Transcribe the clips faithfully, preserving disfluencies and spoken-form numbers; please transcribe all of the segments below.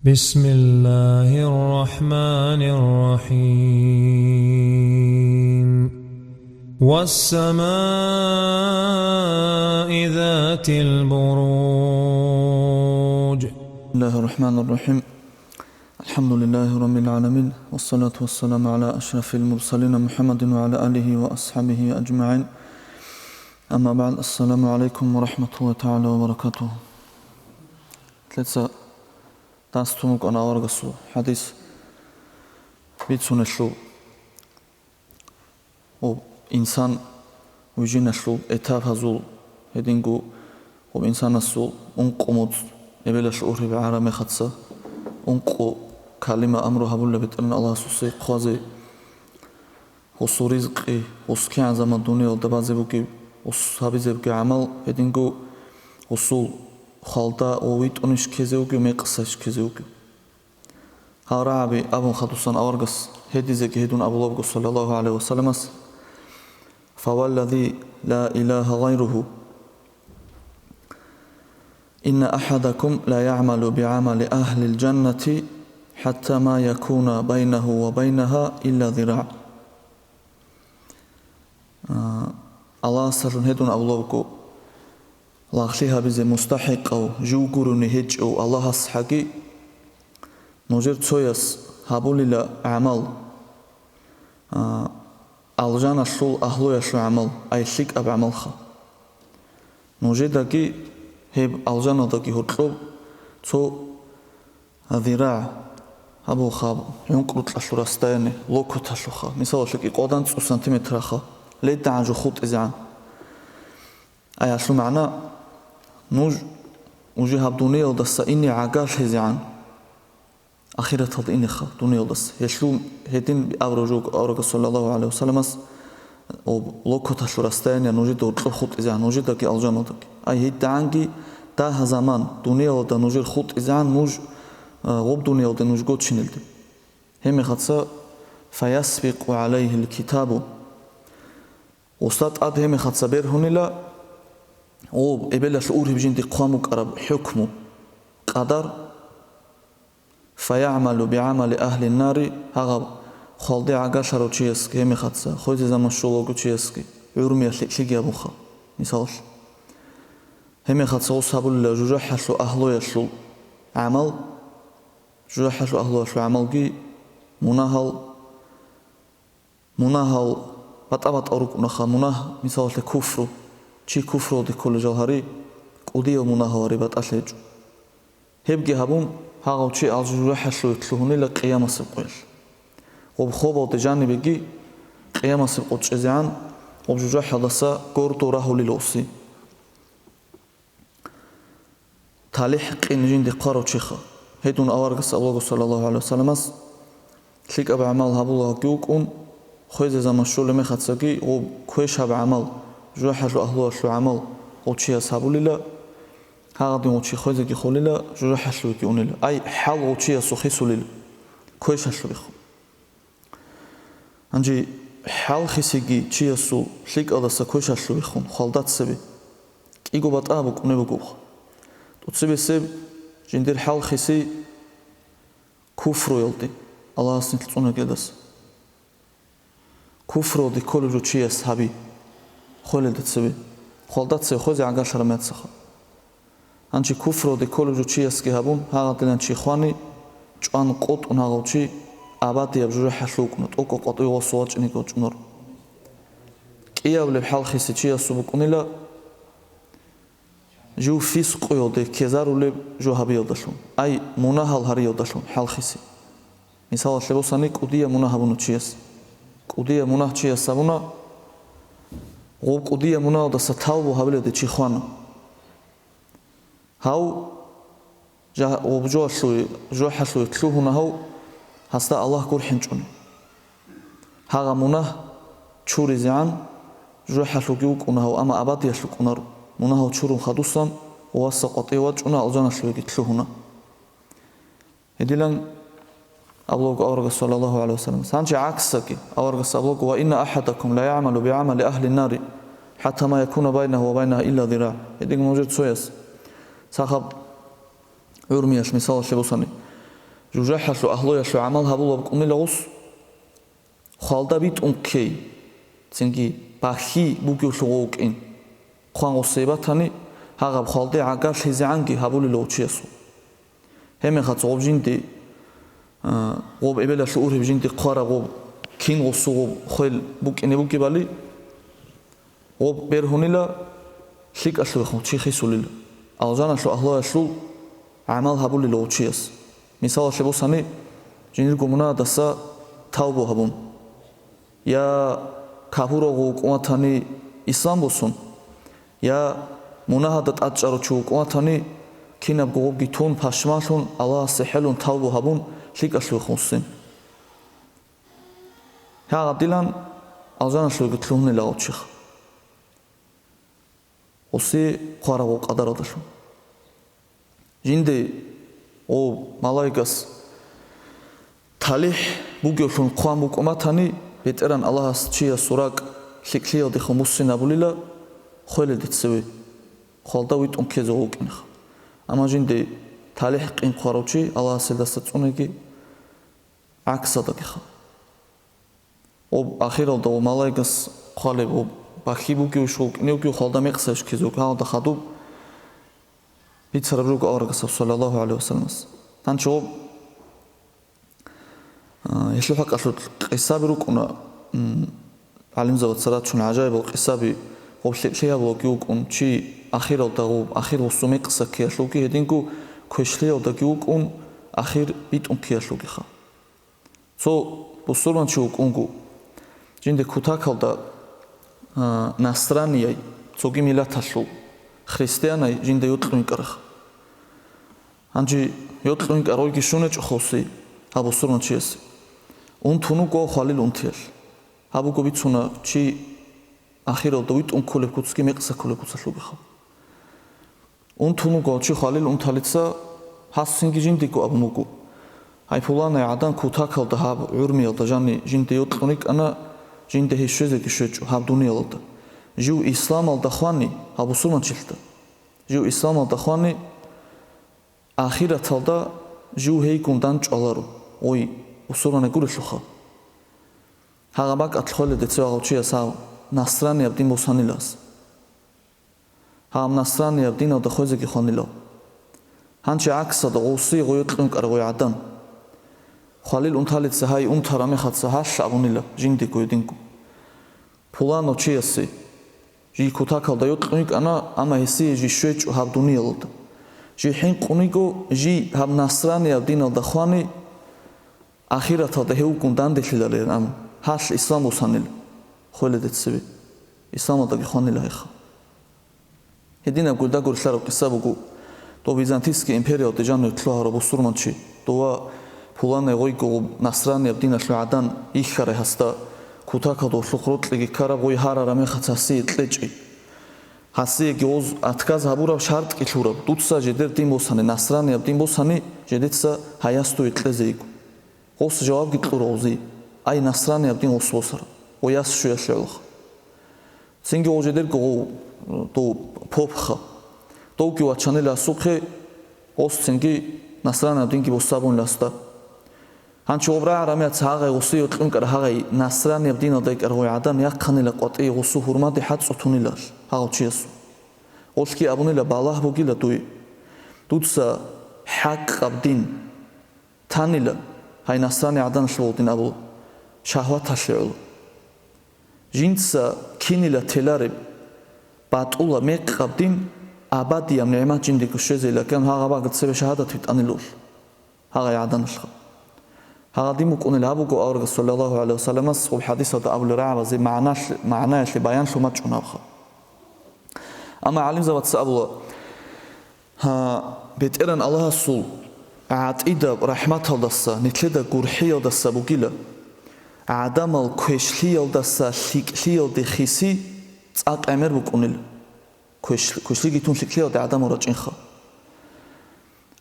بسم الله الرحمن الرحيم. والسماء ذات البروج. بسم الله الرحمن الرحيم. الحمد لله رب العالمين، والصلاة والسلام على أشرف المرسلين محمد وعلى آله وأصحابه أجمعين. أما بعد، السلام عليكم ورحمة الله تعالى وبركاته. Лъеца дас тун вукӀана аварагасул хӀадис бицунелъул. Ва инсан вижиналъул этапазул, гьединго ва инсанасул ункъо моцӀ эбелалъ ургьиб гӀараб мехаца, ункъо калима амру гьабула БетӀергьан Аллагьасусе хъвазе, гъусул ризкъи, гъус кигӀан заман дуниялда базе бугеб, гъус гьабизе бугеб гӀамал, гьединго гъусул хвалда ва витӀунищ ккезе вугев, мекъасайщ ккезе вугев. Гьал рагӀаби абун хадусан аварагас гьедизеги гьедун абулебго, саллаллагьу гӀалайгьи вассаламас: «Фаваллази ла илагьа гъайругьу, инна ахӀадакум ла ягӀмалу бигӀамали агьлил жаннати, хӀатта ма якуна байнагьу ва байнагьа илла зирагӀ». А, Аллагьасдалъун гьедун абулебго, лагълъи гьабизе мустахӀикъав жив гурони гьечӀев Аллагьасхъаги, нужер цояс гьабулила гӀамал, а, алжаналъул агьлуялъул гӀамал, ай лъикӀаб гӀамалха. Нужедаги гьеб алжаналдаги гьоркьоб цо зирагӀ, гьабулха, гӀункӀрукьалъул расстояние, локоталъулха, мисалалъе, кӀикъоялда анцӀго сантиметраха, ледагӀан жо хутӀизегӀан. Аялъул магӀна, нуж уже гьаб дуниялдаса ине гӀагарлъизегӀан, ахираталда инеха дуниялдаса. Гьелъул гьедин абураб жо аварагас, саллаллагьу гӀалайгьи вассаламас, об локоталъул расстояние нужеда гьоркьоб хутӀизегӀан, нужедаги алжаналдаги. Ай гьедигӀанги дагьа заман дуниялда нужер хутӀизегӀан нуж, а, гъоб дуниялда нуж гочинелде. Гьеб мехаца: «Фаясбикъу гӀалайгьил китабу». Гъусда тӀад гьеб мехаца бергьунила, о, эбелалъ ургьиб жинде хъван букӀараб хӀукму, къадар, «фаягӀмалу бигӀамали агьлин нари», гьагъаб хвалде гӀагарлъарав чиясги гьеб мехаца, хвезе заман щолаго чиясги, гӀурмиялъе лъиги абунха, мисалалъ. Гьеб мехаца гъус гьабулила жужахӀалъул агьлуялъул гӀамал, жужахӀалъул агьлуялъул гӀамалги мунагьал, Мунагьал батӀа-батӀал рукӀунаха, мунагь, мисалалъе, куфру. Чи куфруялде кколел жал гьари, кӀудиял мунагьал гьари батӀалъи гьечӀо. Гьебги гьабун, гьагъав чи алжужахӀалъуве лъугьунила къиямасеб къоялъ. Гъоб хобалде жанибеги къиямасеб къо чӀезегӀан, гъоб жужахӀалдаса гордо рагьулила уси. ТалихӀ къин жинде хъварав чиха. Гьедун аварагас абулаго, саллаллагьу гӀалайгьи вассаламас, лъикӀаб гӀамал гьабулаги вукӀун, хвезе заман щолеб мехацаги гъоб квешаб гӀамал, жужахӀалъул агьлуялъул гӀамал гъов чияс гьабулила, гьагъадин гъов чи хвезеги холила, жужахӀалъувеги унила. Ай, хӀал гъов чиясул хисулила, квешалъубехун. Гьанже хӀалхисеги чиясул лъикӀалдаса квешалъувехун, хвалда цебе, кӀиго батӀа букӀунеб бугоха. ТӀоцебесеб жиндир хӀалхиси куфруялде, Аллагьас нилъ цӀунагелдаса. Куфруялде кколеб жо чияс гьаби, хвелелда цебе, хвалда цебе хвезе гӀагарлъараб мехалъха. Гьанже куфруялде кколеб жо чиясги гьабун, гьагъадилан чи хвани, чӀван къотӀун гьагъав чи абадияб жужахӀалъув вукӀуна, тӀокӀав къватӀиве гъосул вачӀинеги вачӀунар. КӀиабилеб хӀалхиси чиясул букӀунила, жив фискъуялде ккезарулеб жо гьабиялдалъун, ай, мунагьал гьариялдалъун хӀалхиси. Мисалалъе босани, кӀудияб мунагь гьабуна чияс. КӀудияб мунагь чияс гьабуна, гъоб кӀудияб мунагьалдаса тавбу гьабилалде чи хвана. Гьав жа-, гъоб жужахӀалъуве, жужахӀалъуве лъугьуна гьав, гьасда Аллагь гурхӀинчӀони. Гьагъа мунагь чуризегӀан жужахӀалъувги вукӀуна гьав, амма абадиялъ вукӀунаро. Мунагьал чурун хадусан, ва васас къватӀиве вачӀуна, алжаналъувеги лъугьуна. Гьединлъидал абулаго аварагас, саллаллагьу гӀалайгьи вассалам. Гьанже гӀаксаги, аварагас абулаго: «Ва инна ахӀадакум ла ягӀмалу бигӀамали агьлин нари, хӀатта ма якуна байнагьу ва байнагьа илла зирагӀ». Гьединго нужер цояс, сахаб гӀурмиялъ мисалалъе босани, ЖужахӀалъул агьлуялъул гӀамал гьабулеб букӀунила гъос, хвалда битӀун ккей, цинги бахьи бугевлъун гъов вукӀин. Хъван гъосие батани, гьагъаб хвалде гӀагарлъизегӀанги гьабулила гъов чиясул. Гьебмехалъ гъоб жинди, а, гъоб эбелалъул ургьиб жинди хъвараб гъоб, кин гъосул гъоб хвел букӀине бугебали, гъоб бергьунила, лъикӀалъувехун чи хисулила. Алжаналъул агьлуялъул гӀамал гьабулила гъов чияс. Мисалалъе босани, жиндирго мунагьадаса тавбу гьабун. Я капурав гъов вукӀун ватани ислам босун, я мунагьада тӀадчӀарав чи вукӀун ватани, кинабго гъобги тун, пашманлъун, Аллагьасе хӀелун тавбу гьабун, лъикӀалъувехун вуссин. Гьагъадилан алжаналъувеги лъугьунила гъов чихъ. Гъуси хъвараб гъоб къадаралдалъун. Жинди гъов малаикас талихӀ бугевлъун хъван букӀун батани, БетӀеран Аллагьас чиясул ракӀ лъикӀлъиялдехун буссинабулила, хвеледе цеве, хвалда витӀун ккезе вукӀинха. Амма жинди талихӀ къин хъварав чи Аллагьас гьелдаса цӀунеги, гӀаксалдагиха. Гъоб ахиралда гъоб малаикас хъвалеб гъоб бахьи бугевищ, вукӀиневги хвалда мекъсайищ ккезе вукӀин, гьалда хадуб бицараб руго аварагасаб, саллаллагьу гӀалайгьи вассаламас. Гьанчи гъоб, а, гьелъул хӀакъалъулъ къисаби рукӀуна, м, гӀалимзабаца рачун гӀажаибал къисаби, гъоб лъикӀлъи гьабулевги вукӀун, чи ахиралда гъоб ахир гъусу мекъса ккеялъулги, гьединго квешлъиялдаги вукӀун, ахир битӀун ккеялъулгиха. Цо бусурманчи вукӀунго, жинде кутакалда, а, насранияй, цоги миллаталъул, христианай жинда йокьун йикӀарах. Гьанже йокьун йикӀар ойги щунечӀо хосей гьаб бусурманчиясе. Унтун вуго хвалил унтиялъ. Гьаб буго бицуна чи ахиралда витӀун кколеб куцги мекъса кколеб куцалъулгиха. Унтун вуго чи хвалил унталица, гьас цинги жиндиго абун вуго: «Гьай, пуланай гӀадан кутакалда гьаб гӀурмиялда жанни жинде йокьун йикӀана, жинде гьей щвезеги щвечӀо гьаб дуниялалда. Жив исламалда хвани, гьаб бусурманчилъда. Жив исламалда хвани, ахираталда жив гьейгун дандчӀваларо, ой, бусурманай гурелъулха». Гьагъа бакӀалъ хвеледе цеве гъав чияс гьав насранияб дин босанилас. Гьаб насранияб диналда хвезеги хванилав. Гьанчи гӀаксалда гъуси гъой йокьун йикӀар гъой гӀадан. Хвалил унталица гьай унтараб мехалъ гьалъ абунила жиндиго гьединго: «Пуланав чиясе жий кутакалда йокьун йикӀана, амма гьесие жий щвечӀо гьаб дуниялалда. Жий хӀинкъун йиго, жий гьаб насранияб диналда хвани, ахираталда гьев вукӀун данделъиларин», – ан, гьалъ ислам босанил хвеледе цеве. Исламалдаги хванила гьеха. Гьединаб гурдагур лъараб къиса буго, дов Византийский империялде жанив лъугьарав бусурманчи, дова пуланай гъойго гъуб насранияб диналъул гӀадан йихьарай гьасда, кутакалда гъорлъухъ рокьиги ккараб гъой гьарараб мехалъ гьасие кьечӀи. Гьасиеги гъоз отказ гьабураб шартӀги лъураб, дуца жедер дин босани, насранияб дин босани, жедеца гьаясдуе кьезе йиго. Гъос жавабги кьура гъози: «Ай, насранияб дин гъос босара, гъояс щуялъе гӀолохъ». Цинги гъов жедерго гъов, дов попха. Довги вачанила асухъе, гъос цинги насранияб динги босабунила асда. Гьанчи гъоб рагӀарамияц гьагъай гъуси йокьун кӀар гьагъай насранияб диналда йикӀар гъой гӀадан яхъанила къватӀи гъусу гьурмаде хӀацӀцӀутунилал гьагъав чиясул. Гъолъги абунила: «Балагь бугила дуе. Дуца хӀакъаб дин танила, гьай насрани гӀаданалъе вугъдин абула, шагьваталъе гӀоло. Жинца кинила телареб батӀула мекъаб дин, абадияб нигӀмат жиндего щвезейилан гьагъаб агар цебе шагьадат витӀанилул». Гьагъай гӀаданалъха. Гьагъадин букӀунел гьабуго аварагас, саллаллагьу гӀалайгьи вассаламас, гъуб хӀадисалда абулел рагӀабазе магӀналъ-, магӀнаялъе баянлъун бачӀун абха. Амма гӀалимзабаца абула: «Гьа, БетӀеран Аллагьасул гӀатӀидаб рахӀматалдаса, нилъеда гурхӀиялдаса бугила, гӀадамал квешлъиялдаса лъикӀлъиялде хиси цӀакъ гӀемер букӀунел, квеш-, квешлъиги тун лъикӀлъиялде гӀадамал рачӀинха».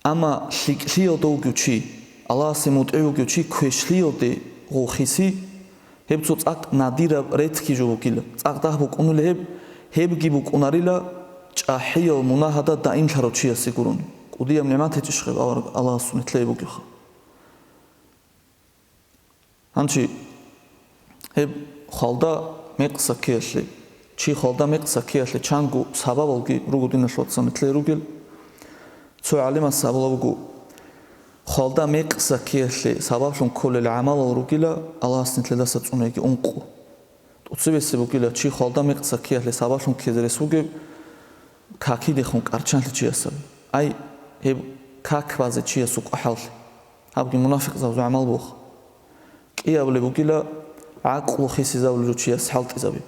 Амма лъикӀлъиялда вугев чи, Аллагьасе мутӀигӀ вугев чи квешлъиялде гъов хиси, гьеб цо цӀакъ надираб редкий жо бугила, цӀакъ дагь букӀунулеб гьеб, гьебги букӀунарила чӀахӀиял мунагьада даимлъарав чиясе гурони. КӀудияб нигӀмат гьечӀищ гьеб, авараг Аллагьасул нилъее бугевха. Гьанчи гьеб хвалда мекъса ккеялъе, чи хвалда мекъса ккеялъе чанго сабабалги руго, диналъул вацал, нилъее ругел. Цо гӀалимас абулаб буго, хвалда мекъса ккеялъе сабаблъун кколел гӀамалал ругила Аллагьас нилъедаса цӀунаги ункъо. ТӀоцебесеб бугила, чи хвалда мекъса ккеялъе сабаблъун ккезе рес бугеб, какидехун кӀарчанлъи чиясаб. Ай, гьеб как базе чиясул кӀвахӀаллъи. Гьабги мунафикъзабазул гӀамал бух. КӀиабулеб бугила, гӀакълу хисизавулел чияс хӀалтӀизаби.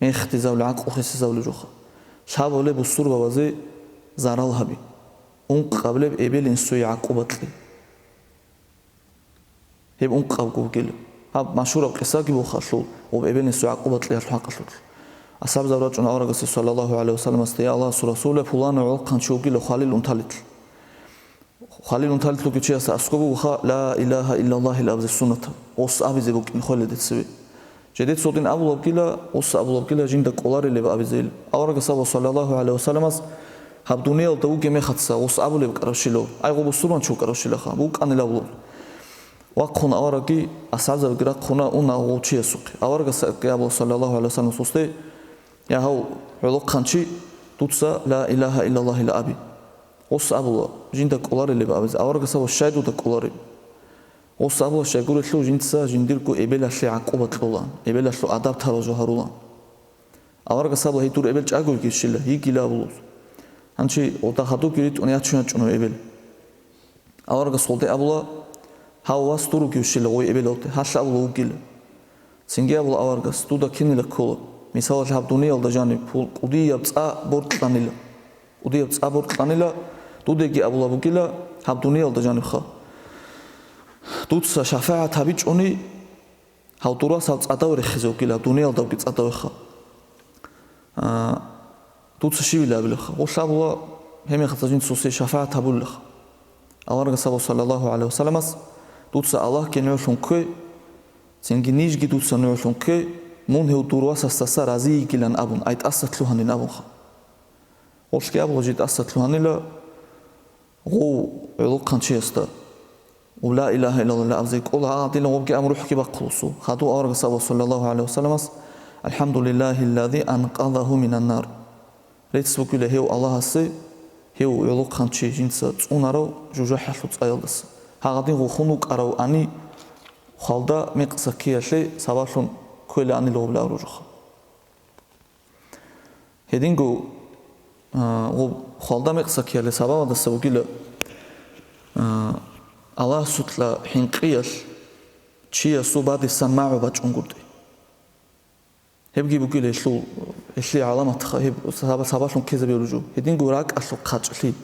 Мехтизавли гӀакълу хисизавулел жоха. Лъабабулеб бусурбабазе зарал гьаби. Ункъабулеб эбел-инсуе гӀакъуба кьи. Гьеб ункъабго бугила. Гьаб машгьураб къисаги бухалъул, гъуб эбел-инсуе гӀакъуба кьиялъул хӀакъалъулъ. Асхабзаб рачӀун аварагасе, саллаллагьу гӀалайгьи вассаламасда: «Я Аллагьасул Расул, пуланав гӀолохъанчи вугила хвалил унталилъ». Хвалил унталилъ вугев чиясда аскӀоб бугоха, ла илагьа иллаллагь ил абзе суннатаб, ос абизе букӀин хвеледе цеве. Жидец гьедин абулеб бугила, ос абулеб бугила жинда кӀоларилеб абизе ил. Аварагас абула, саллаллагьу гӀалайгьи вассаламас, гьаб дуниялда вугеб мехалъ ос абулеб букӀарабщилав, ай гъо бусурманчи вукӀарабщилаха, букӀанила абулеб. Вахъун аварагги, асхабзабиги рахъуна, уна гъов чиясухъе. Аварагасги абула, саллаллагьу гӀалайгьи вассаламас, осде: «Я гьав, гӀолохъанчи, дуца ла илагьа иллаллагь ил аби». Ос абула, жинда кӀоларилеб абизе. Аварагас абула, щай дуда кӀолареб? Ос абула, щайгурелъул жинца жиндирго эбелалъе гӀакъуба кьола, эбелалъул адаб тарал жо гьарула. Аварагас абула, гьей дур эбел чӀаго йигищила, йигила абулеб. Гьанчи гъода хадубги ритӀун ячун ячӀунав эбел. Аварагас гъолде абула, гьав вас дур вугевщила гъой эбелалде, гьалъа абула вугила. Цинги абула аварагас, дуда кинила ккола, мисалалъе, гьаб дуниялда жаниб пул-, кӀудияб цӀа боркьанила. КӀудияб цӀа боркьанила, дудаги абула бугила гьаб дуниялда жанибха. Дуца шафагӀат гьабичӀони, гьав дур вас гьав цӀадав рехизе вугила, гьаб дуниялдавги цӀадавеха. А, дуца щивила абилаха? Гъолъ абула, гьеб мехалъ жинца осие шафагӀат гьабулилаха. Аварагас абула, саллаллагьу гӀалайгьи вассаламас, дуца Аллагьги нугӀлъун ккве, цинги нижги дуца нугӀлъун ккве, мун гьев дур васасдаса рази йигилан абун, ай тӀаса лъугьанин абунха. Гъолъги абула жий тӀаса лъугьанила гъов гӀолохъанчиясда. Ва ла илагьа иллаллагь абизе кӀола, гьадинаб гъобги абун рухӀги бахъулесул. Хадув аварагас абула, саллаллагьу гӀалайгьи вассаламас, «АлхӀамдулиллагьиллади анкъазагьу минан нар». Рецц бугила гьев Аллагьасе, гьев гӀолохъанчи жинца цӀунарав жужахӀалъул цӀаялдаса. Гьагъадин гъухун вукӀарав ани хвалда мекъса ккеялъе сабаблъун кквелаанила гъубла авружуха. Гьединго, а, гъуб хвалда мекъса ккеялъе сабабалдаса бугила, а, Аллагьасукьа хӀинкъиялъ чиясул бадисан магӀу бачӀунгутӀи. Гьебги бугила гьелъул, гьелъие гӀаламатха, гьеб саба-, сабаблъун ккезабе руго. Гьединго ракӀалъул хъачӀлъи.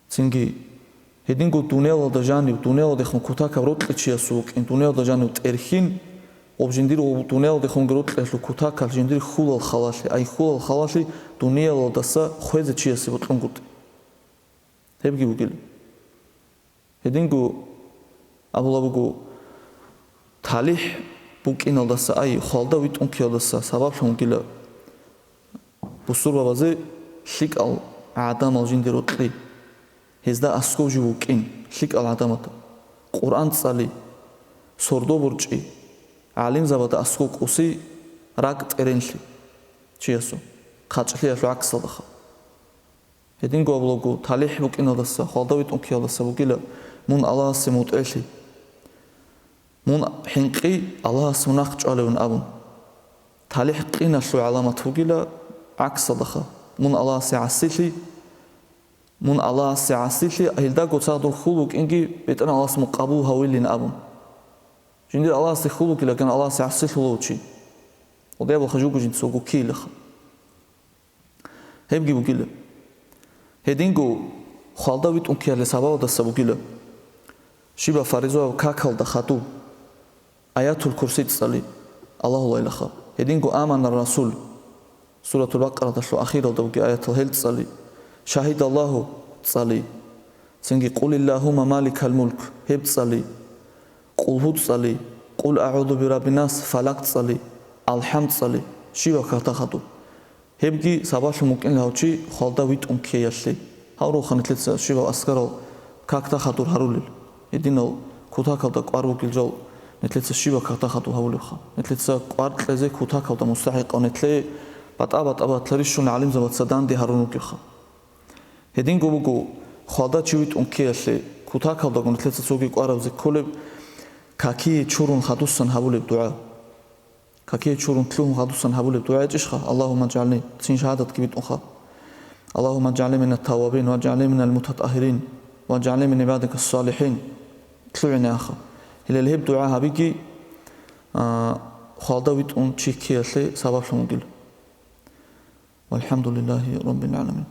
Цинги, гьединго дуниялалда жанив, дуниялалдехун кутакаб рокьи чиясул вукӀин, дуниялалда жанив тӀерхьин, гъоб жиндир гъоб дуниялалдехунги рокьиялъул кутакалъ жиндир хьулал халалъи, ай хьулал халалъи дуниялалдаса хвезе чиясе бокьунгутӀи. Гьебги бугила. Гьединго абула буго, талихӀ букӀиналдаса, ай, хвалда витӀун ккеялдаса сабаблъун вугила бусурбабазе лъикӀал гӀадамал жиндир рокьи. Гьезда аскӀов жив вукӀин, лъикӀал гӀадамазда. Къуръан цӀали, сордо борчӀи, гӀалимзабазда аскӀов кӀуси, ракӀ тӀеренлъи чиясул, хъачӀлъиялъул гӀаксалдаха. Гьединго абулаго, талихӀ букӀиналдаса, хвалда витӀун ккеялдаса бугила мун Аллагьасе мутӀигӀлъи. Мун хӀинкъи Аллагьас мунагь чӀвалевин абун. ТалихӀ къиналъул гӀаламат бугила гӀаксалдаха. Мун Аллагьасе гӀасилъи, мун Аллагьасе гӀасилъи, гьелдаго цадур хьул букӀинги, БетӀергьан Аллагьас мун къабул гьавилин абун. Жиндир Аллагьасде хьул бугилаган Аллагьасе гӀасилъулав чи. Гъодиябалха жуго жинца вуго ккеилаха. Гьебги бугила. Гьединго хвалда витӀун ккеялъе сабабалдаса бугила. Щибаб фаризаяб какалда хадуб Аятул Курси цӀали, Аллагьулайилаха. Гьединго Аманар Расул, Суратул Бакъарадалъул ахиралда бугеб аятал гьел цӀали, Шагьидаллагьу цӀали, цинги Къулиллагьумма маликал мулк гьеб цӀали, Къулгьу цӀали, Къул агӀузу бираббиннас, Фалакъ цӀали, Алхам цӀали, щибаб какда хадуб. Гьебги сабаблъун букӀин гьав чи хвалда витӀун ккеялъе. Гьаврулха нилъеца щибаб аскарал какда хадур гьарулел. Гьединал Кутакалда кӀвар вугел жал, нилъеца щиб какда хадуб гьабулебха? Нилъеца кӀвар кьезе кутакалда мустахӀикъав нилъее батӀа-батӀа батларищун гӀалимзабаца данде гьарун вугевха. Гьединго буго, хвалда чи витӀун ккеялъе, кутакалдаго нилъеца цоги кӀварабзе кколеб, какие чурун хадусан гьабулеб дугӀа. Какие чурун лъугьун хадусан гьабулеб дугӀа гьечӀищха? Аллагьумма жгӀални, цин шагьадатги битӀунха. Аллагьумма жгӀални минат тавабин, ва жгӀални минал мутатӀагьирин, ва жгӀални мин гӀибадика салихӀин. ЛъугӀине аха. Гьелел гьеб дугӀа гьабиги, а, хвалда витӀун чи ккеялъе сабаблъун вугил. ВалхӀамдулиллагьи раббил гӀаламин.